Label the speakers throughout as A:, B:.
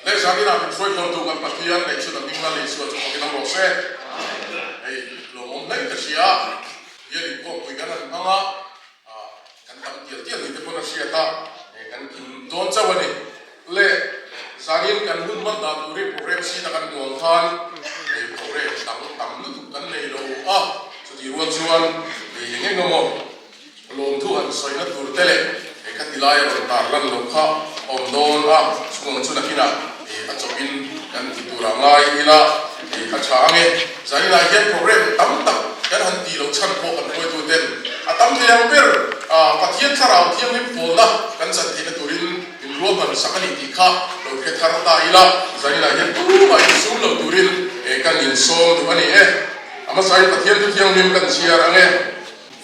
A: Le zanin ah min hruai khawmtu kan Pathian neih chhun a hming Lal Isua chu fakin awm rawh se. Hei lawmawm hlei ka hria, bial inkhawmpui kan han hmang a, kan tam tial tial ni te pawn a hriat a, kan kim dawn chauh a ni. Le zanin kan hun hman dan turin program sheet a kan duang khan hei program dang tam lutuk kan nei lo a, chutih rual chuan hei eng eng emaw Lawmthu han sawina tur te leh he kha ti lai a rawn tar lan loh kha awm dawn a, chhung chu nakinah a chawpin kan ti tur ah ngai ila a tha ang e. Zaninah hian program tam tak kan han tih loh chhan pawh kan hruaitu ten a tam thei ang ber Pathian thlarau thianghlim pawlna kan chan theihna turin min ruahman sak a nih tih kha lo hre thar ta ila, zaninah hian tumah insum lo turin kan insawm duh a ni e. A hmasain Pathian thu thianghlim kan chhiar ang e.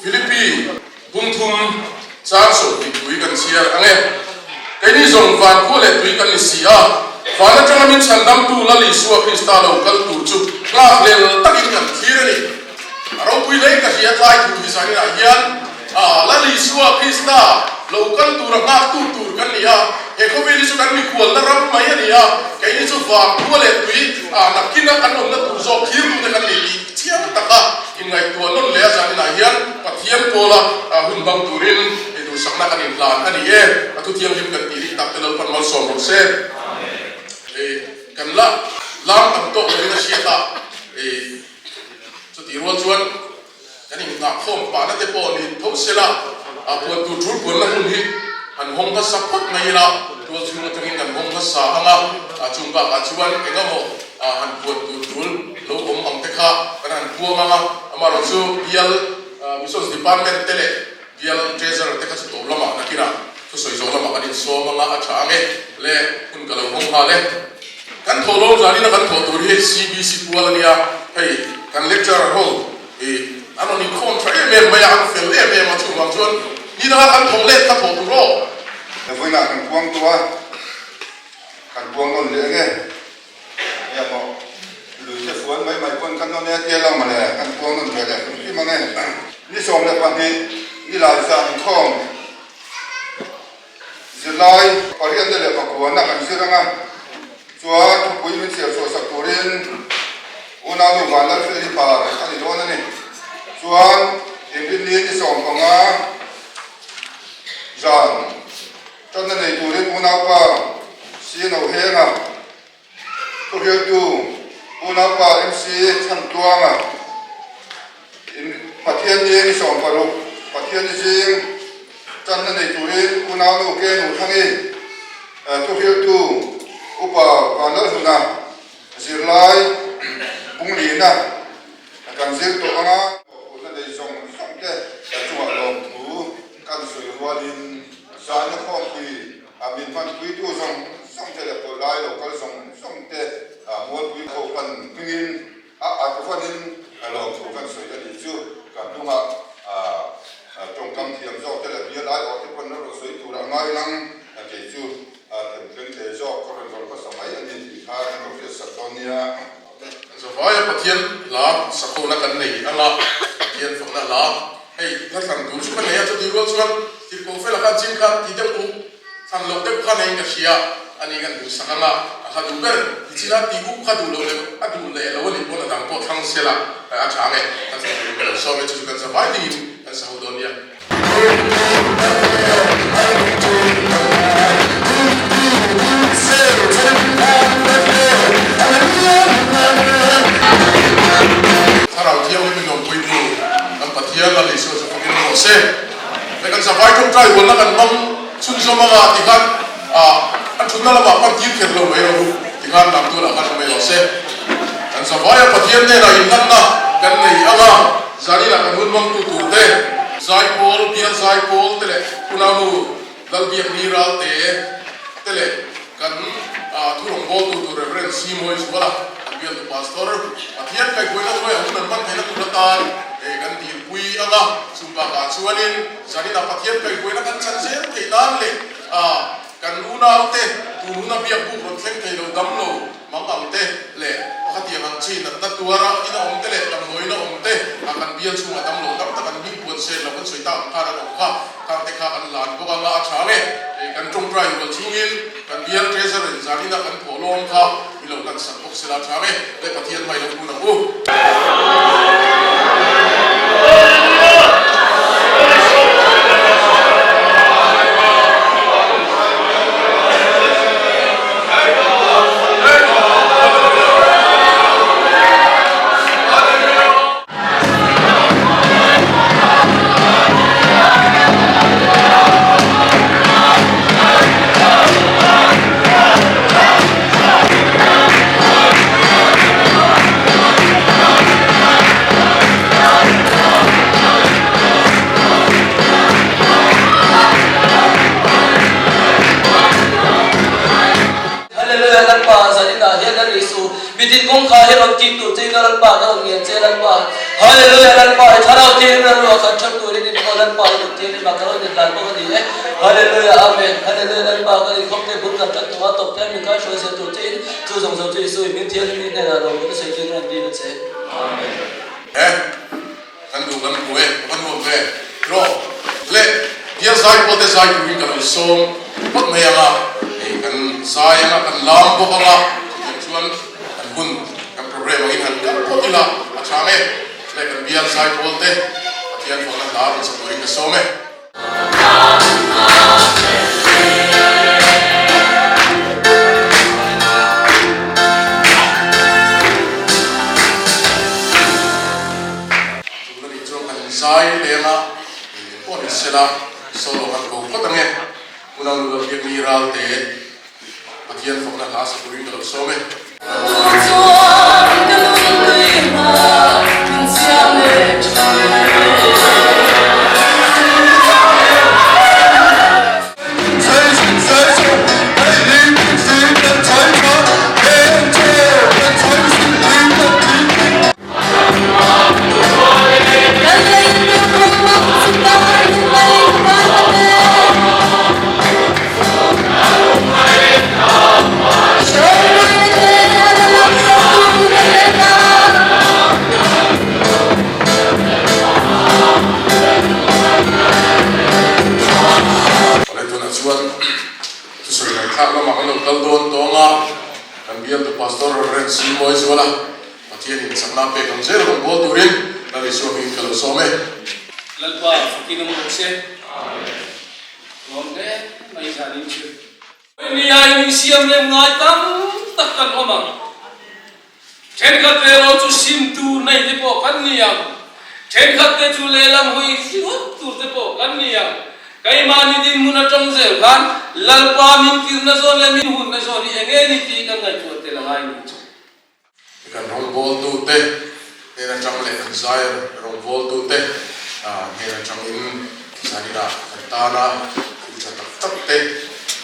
A: Philippi bungthum chang 20 tui kan chhiar ang e. Keini zawng van khua leh tui kan ni si a, van atanga min chhandamtu Lal Isua Krista lo kal tur chu nghak lel takin kan thlir a ni. A ropui hle ka hria tlai thu hi zaninah hian Lal Isua Krista lo kal tura nghaktu tur kan ni a, he khawvel hi chu kan mikhualna ram mai a ni a, keini chu van khua leh tui nakkina kan awmna tur zawk thlirtute kan ni tih chiang taka Inngaihtuah nawn leh a zaninah hian Pathian pawla hun hmang turin i duhsakna kan inhlan a ni e. A thu thianghlim kan tih rik tak te Lalpan malsawm rawh se. Kan la lam tam tawk lovin a hriat a, chutih rual chuan kan inngahkhawm pahna te pawh ni tho sela, puan tur tul puanna hun hi han hawng hmasa phawt mai ila, tual chhung atangin kan hawng hmasa ang a, chung bakah chuan engemaw han puan tur tul lo awm ang te kha kan han puang ang a, amaherawh chu bial Missions Department te leh bial Treasurer te kha chu tawp lamah nakinah thusawi zawh lamah kan insawm ang a, a tha ang e le hun ka lo hawng nghal e. Kan thawh lawm zanin a kan thawh tur hi CBC pual a nia, hei kan lecturer ho hi an rawn inkhawm tha em em mai a, an fel em em a, chuvang chuan ni danga kan thawh let kha thawh tur aw.
B: Vawiinah kan puang tawh a, kan puang nawn leh ang e. Nia maw, lui te fuan mai mai pawn kan nawn e tia lo mawle, kan puang nawn ve leh hrim hrim ang e. Ni 12 ni lai zan inkhawm zirlai pariatna leh pakuana kan zir ang a, chuan thupui min chhiar chhuah sak turin unaunu Vanlalfeli par a ni dawn a ni. Chuan inrinni ni 15 zan Tanna nei turin unaupa Sino Henga, thuhriltu unaupa MC Chhantuanga, in Pathianni ni 16, Pathianni zing tanna nei turin unaunu Kenu Thangi, thuhriltu Upa Vanlalhluna, zirlai Bunglina kan zir tawh anga. Mawhphurhna nei zawng zawng te chungah lawmthu kan sawi rualin Zaina khawmpui a min hmanpuitu zawng zawng te leh pawlai lo kal zawng zawng te mualpui ho pan hmingin a at vanin lawmthu kan sawi a nih chu. Kan hnungah tawngkam thiam zawk te leh bial aiawh te pawn rawn sawi tur a ngai lang kei chu themtleng te zawk ka rawn rawn hmasa mai a ni tih kha kan lo hriat sak dawn nia.
A: Zavai a Pathian hla sakhona kan nei anga Pathian fakna hla hei hla thlan tur chu ka nei a, chutih rual chuan tirhkoh fela khan chin kha ti deuh u thlan loh deuh kha neiin ka hria a ni kan duhsak anga a hla duh ber ti chin a ti u kha duh loh leh a duh leh lo a nih pawn a dang pawh thlang sela a tha ang e ka thlan tur ka lo sawm e chu chu kan zavai dingin kan saho dawn nia. Thlarau Thianghlim in awmpui tu kan Pathian Lal Isua chu fakin awm rawh se. Hei kan zavai tawngtai hualna kan hmang chhunzawm anga tikhan a thutna lamah pan tir kher lo mai rawh u tikhan lam tualah khan awm mai rawh se. Kan zavaia Pathian hnenah inhlanna kan nei anga. Zaninah kan hun hmangtu turte, Zaipawl, Bial Zaipawl te leh Unaunu Lalbiakni Ralte te leh kan thurawngbawltu tur Rev. C. Mawi Zuala, kan bialtu Pastor, Pathian kaihhruaina hnuaiah hun an hman theihna tur atan kan dilpui ang a, chu bakah chuanin zaninah Pathian kaihhruaina kan chan zel theih nan leh kan unaute tun huna biakbuk rawn thleng thei lo dam lo, Mang ang te leh pakhat iang ang chi natna tuara ina awm te leh damdawiina awm te a kan bial chhungah dam lo tam tak an hming puan sen lo kan sawi tak ang khan an awm kha, khang te kha kan lan bawk anga a tha nge kan tawng. tawngtai rual chungin kan bial Treasurer in zanina kan thawh lawm kha mi lo hlan sak bawk sela tha nge le Pathian hmai lo kun ang u.
C: Hallelujah Lalpa zaninah hian Lal Isu mitin kawngkhar hi rawn kik tur chein a Lalpa ka rawn ngen che Lalpa Hallelujah Lalpa i thlarau thianghlim ram ruah khat that turin in aw Lalpa i kut thianghlim ah ka rawn inhlan bawk a ni e Hallelujah Amen Hallelujah Lalpa kan inkhawm te bul kan that hnung a tawp hian min kaihruai zel tur chein chu zawng zawng chu Isu i hming thianghlim i hnenah lawm kan sawi tir rawn dil a che Amen.
A: E kan duh kan hmu e ka va nuam ve tiraw le bial zai pawh te zai turin ka lo sawm phawt mai ang a hei kan zai anga kan lam bawk anga chutiang chuan kan hun kan program angin han kal phawt ila a tha nge le kan bial zai pawl te Pathian fakna hla rawn sa turin ka sawm e. Tuna nih chuan kan zai leng a, eng pawh ni sela solo kan ko phawt ange. Unau nu lam biakni ralte Pathian fakna hla sa turin ka lo sawm e. Awle tunah chuan thusawi ngaihthlak lamah kan lo kal dawn tawng a, kan bialtu Pastor Rev. Simawizuala Pathianin chakna pek ang zel rawn bawl turin Lal Isua hmingin ka lo sawm e.
D: Lalpa fakin awm rawh se. Lawm hle mai zan in chu. Nia in insiam rem ngai tam tak kan awm ang. Thenkhat ve erawh chu sim tur nei te pawh kan ni ang. Thenkhat te chu lehlam hawi ringawt tur te pawh kan ni ang. Keimahni dinhmun atang zel khan Lalpa min kirna zawn leh min hunna zawn hi enge ni tih kan ngaihtuah tel a ngai ni chu.
A: Kan rawngbawltute hnen atang leh kan zai rawngbawltute hnen atangin zaninah kan tana thil tha tak tak te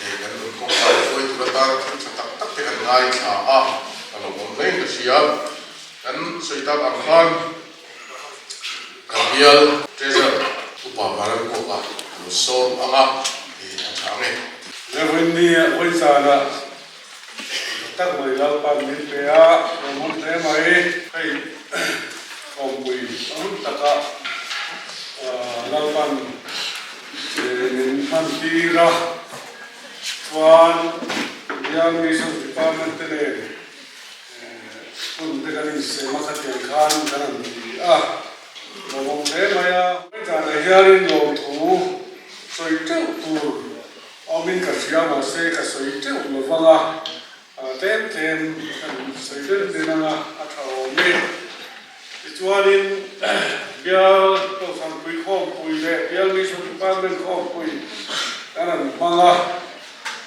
A: kan nun kawngkai hruai tur atan thil tha tak tak te kan ngaithla a, a lo awm hlein ka hria. Kan sawi tak ang khan kan bial Treasurer Upa Vanlalkuaka a lo sawm ang a, a tha ang e.
E: Rev. Vawichana Tha tak mai Lalpan min pe a, lawmawm hle mai. Hei Kawmpui ang taka Lalpan min hman tir a, chuan Bial Mission Department te nen hun te kan insem a khatiang khan kan han ti a, lawmawm hle mai a. Hei danah hianin lawmthu sawi teuh tur Awmin ka hria mahse ka sawi teuh lo vang a, tlem tlem kan sawi den den ang a, a tha awm e. Tichuanin Bial Kohhranpui Khawmpui leh Bial Mission Department Khawmpui kan han hmang a,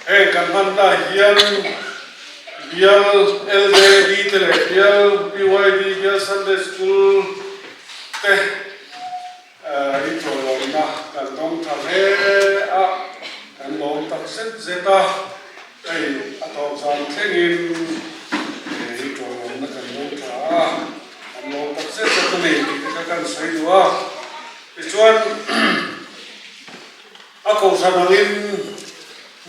E: heng kan hmanna hian Bial LDD te leh Bial PYD, Bial Sunday School te, I chawlawmna kan dawng tha hle a, kan lawm tak zet zet a, hei a tawp zan thlengin i chawlawmna kan dawng tha a, kan lawm tak zet zet a ni tih te kha kan sawi duh a. Tichuan a kohhran angin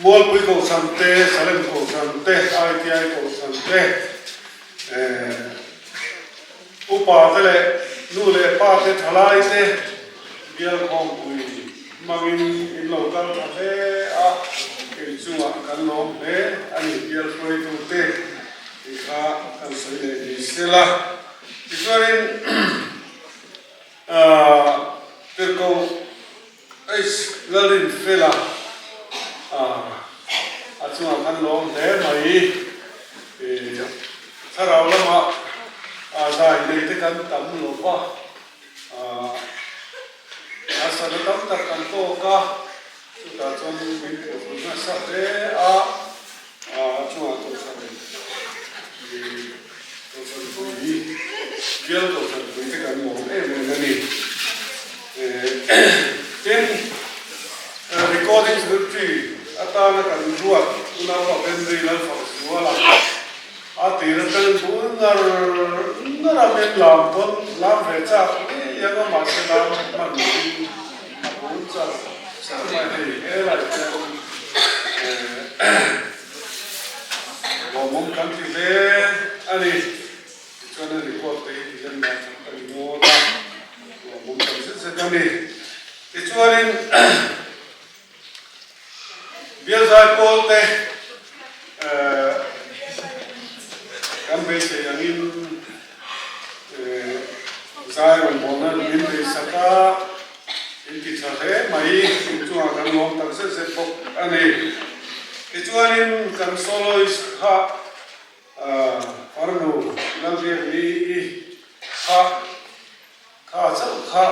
E: Mualpui kohhran te, Salem kohhran te, ITI kohhran te, Upa te leh nu leh pa te thalai te bial khawmpui hmangin in lo kal tha hle a, kei chungah kan lawm hle a ni bial hruaitute tih kha kan sawi leh ni sela. Tichuanin Tirhkoh H Lalrinfela a chungah kan lawm hle mai. Thlarau lamah zai nei te kan tam lo va. A sana tam tak kan tawk a, chutah chuan min phuhru nasa hle a, a chungah kohhran ih kohhran pui bial kohhran pui te kan lawm em em a ni. Tin, recording secretary atana kan ruat unaupa Benri Lalfakzuala. A tir atangin bul ngar ngar a min lam pawn lam ve chak ngei ang a mahse lam hman lovin a bul char char mai hei helai hian lawmawm kan ti hle a ni tichuan a record te hi December khan ka ni dawn a lawmawm tam zet zet a ni tichuanin Bialzai pawl te kan beisei angin zai rawngbawlna min beisak a, in ti tha hle mai, inchungah kan lawm tak zet zet bawk a ni. Tichuanin kan soloist kha farnu Lalbiakni i kha kha chauh kha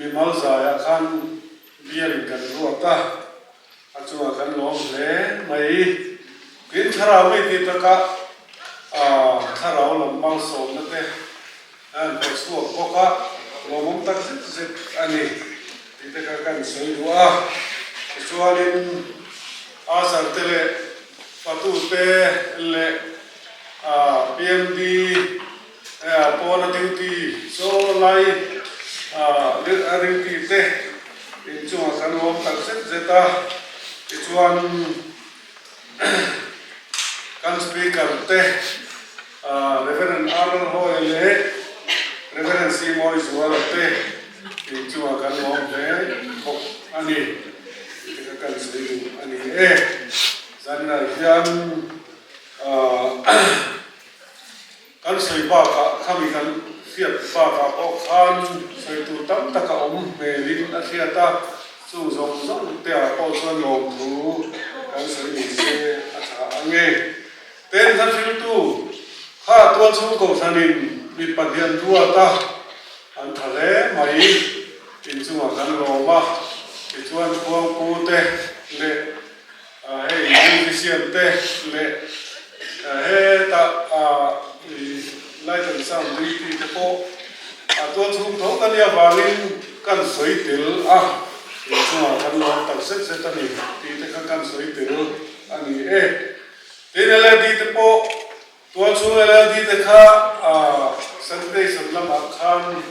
E: mimal zaiah khan Biarin kan ruat a, a chungah kan lawm hle mai. Tin, thlarau mi tih takah thlarau lam malsawmna te an pawh chhuak bawk a, lawmawm tak zet zet a ni tih te kha kan sawi duh a. Tichuanin Azar te leh Patu te leh PMD, Pawna duty chaw lai a duty te inchungah kan awm tak zet zet a, tichuan kan speaker te Reverend Arnold Hawia leh Reverend Simoy Zuala te inchungah kan awm hle bawk a ni tih kha kan sawi duh a ni e. Zanah hian Kan sawi bakah khami kan hriat bakah pawh khan sawi tur tam tak a awm hmelin a hriat a, chung zawng zawng te ah pawh chuan lawmthu kan sawi ni se a tha ang e. Ten hla hriltu kha tual chhung kohhranin mi pahnihan ruat a, an tha hle mai, inchungah kan lawm a, tichuan khuangpu te leh Hei musician te leh hetah light and sound duty te pawh a tual chhung tho ka nia vangin kan sawi tel a, inchungah kan lawm tak zet zet a ni tih te kha kan sawi tel a ni e. Tin LED te pawh tual chhung LED te kha sanitation lamah khan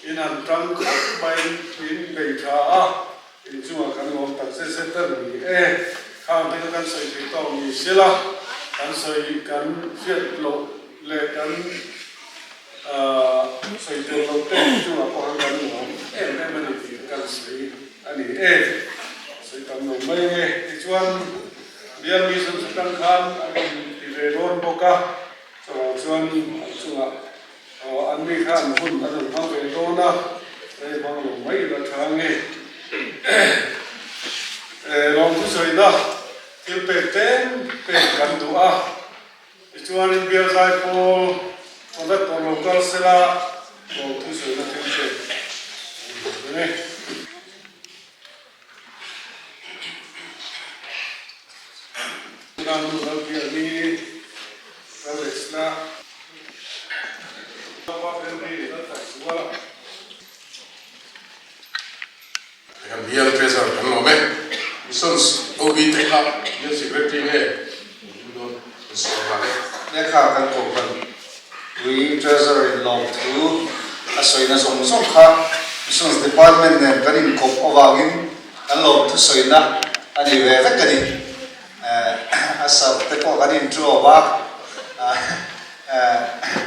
E: in han tang khawp maiin in bei tha a. Inchungah kan lawm tak zet zet a ni e. Khang te kha kan sawi thei tawk ni sela, kan sawi kan hriat loh leh kan sawi tur loh te inchungah pawh khan kan lawm em em a ni tih kha kan sawi a ni e. Sawi tam lo mai ang e. Tichuan Bial Mission atang khan an rawn ti ve dawn bawk a, chuvang chuan an chungah Aw, an mi khan hun a rawn hmang ve dawn a, rei hmang lo mai ila tha nge. Lawmthu sawina thil pek tlem pek kan duh a, tichuanin bial zai pawl conductor lo kal sela lawmthu sawina thil pek kan duh reng e.
A: Kan bial treasurer kan lawm e. Missions OB te kha bial secretary nge in dawn kan sawi nghal e.
F: Lehkha kan kohhran pui treasurer in lawmthu a sawina zawng zawng kha Missions Department nen kan inkawp avangin kan lawmthu sawina a ni ve vek a ni. A serh te pawh kan inṭawm a,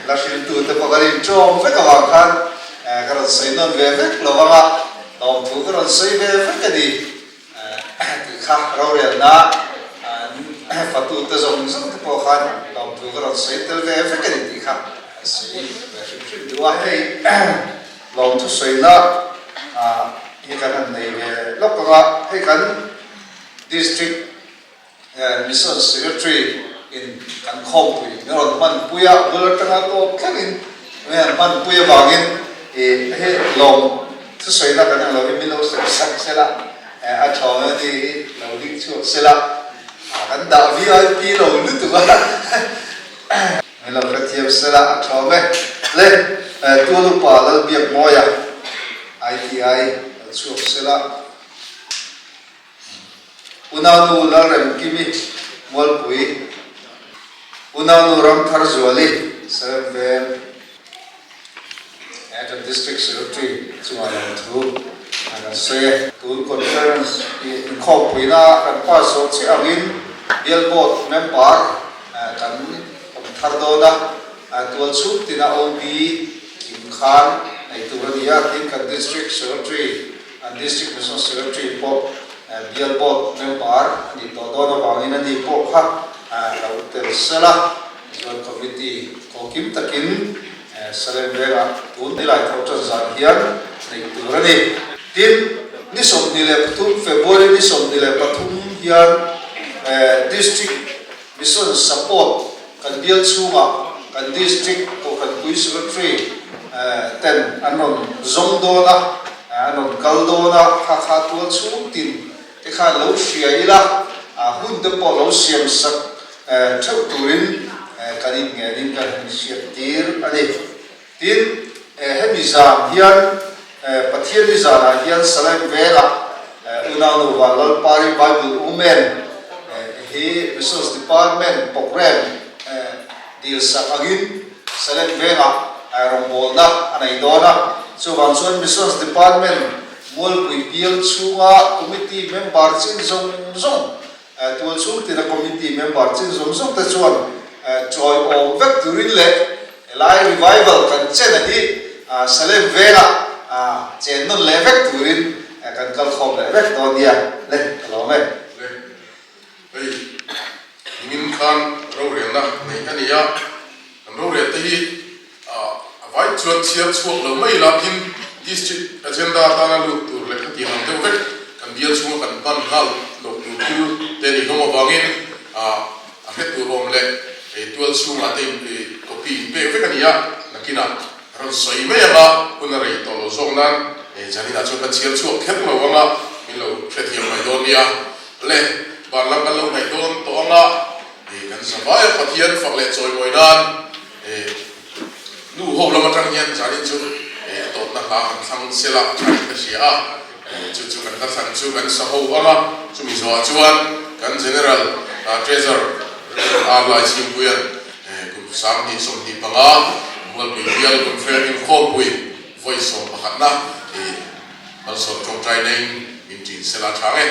F: la hriltu te pawh kan inṭawm vek avang khan ka rawn sawi nawn ve vek lo vang a, lawmthu ka rawn sawi ve vek a ni tih kha. kha rorelna an fatute zawng zawng te pawh khan lawmthu ka rawn sawi tel ve vek a ni tih kha an sawi ve hrim hrim duh a. Hei lawmthu sawina hi kan han nei ve lawk ang a, hei kan District Mission Secretary in kan khawmpui min rawn hmanpui a, bul atanga tawp thlengin min han hmanpui avangin ih hei lawm thusawina kan ang lovin min lo sawi sak sela, a tha mai ani hi lo ding chhuak sela, kan dah vip lo lutuk a, min lo hrethiam sela a tha awm e. Le Tualupa Lalbiakmawia ITI lo chhuak sela. Unaunu Lalremkimi Mualpui, Unaunu Ramtharzuali Salem Veng, he kan District Secretary chungah lawmthu a kan sawi e. Tun Conference hi inkhawmpuina kan pass zawh chiah angin Bial Board member kan awm thar dawn a, tual chhung tina OB kim khan nei tur a ni a, tin kan District Secretary An District Mission Secretary pawh Bial Board member a nih tawh dawn avangin a ni pawh kha lo tel sel a, tichuan Committee kawngkim takin Salem vengah tun nilai tho tan zan hian neih tur a ni. Tin, ni 23, February ni 23 hian District Mission Support kan bial chhungah kan District Kohhranpui Secretary ten an rawn zawng dawn a, an rawn kal dawn a, kha kha tual chhung tin te khan lo hria ila, hun te pawh lo siam sak theuh turin kan inngenin kan han hriat tir a ni. Tin, hemi zan hian Pathianni zanah hian Salem Vengah Unaunu Vanlalpari Bible Women hi Missions Department Programme dilsak angin Salem Vengah rawngbawlna a nei dawn a. Chuvang chuan Missions Department Mualpui bial chhunga Committee member chin zawng zawng, tual chhung tina Committee member chin zawng zawng te chuan chawiawm vek turin leh Helai revival kan chen a hi Salem vengah chen nawn leh vek turin kan kal khawm leh vek dawn nia le ka lawm e.
A: Le, hei nimin khan rorelna neih a ni a, kan rorel te hi a vai chuan chhiar chhuak lo mai ila tin District Agenda atana lut tur leh khatiang ang deuh vek kan bial chhunga kan hman nghal loh tur thil te ni hlawm avangin A hre tur awm leh ei tual chhungah te in copy in pek vek a ni a, nakinah rawn sawi mai anga hun a rei tawh lo zawk nan Janina chuan ka chhiar chhuak kher lo anga min lo hrethiam mai dawn nia. Le, van lam kan lo hnaih dawn tawh anga kan zavaia Pathian fak leh chawimawi nan Nu ho lam atang hian Janin chu a tawpna hla han thlang sela a tha in ka hria a, chu chu kan hla thlan chu kan sa ho ang a, chumi zawhah chuan kan General Treasurer Rev. R. Laichhingpuia'n kum 2025 Mualpui Bial Conference inkhawmpui vawi sawmpakhatna malsawm tawngtai neiin min ṭin sela a tha ang e.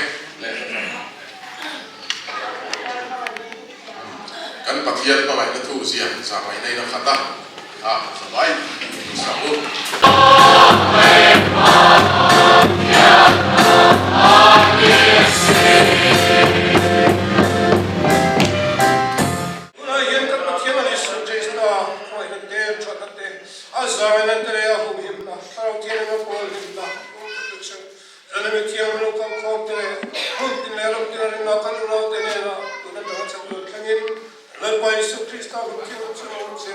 A: Kan Pathian hmangaihna thu zia zahngaihna in a khat a, kha zavai in sak u.
E: Tunah hian kan Pathian a Isu Krista hmangaihna te, thatna te, a zahngaihna te leh a humhimna, Thlarau Thianghlim a pawlhimna awm te chu Zanami thiang lo kal khawm te leh hmun tin leh ram tina rinna kan unau te hnenah tun atanga chak tur thlengin Lalpa Isu Krista hun thianghlim chu a awm zel.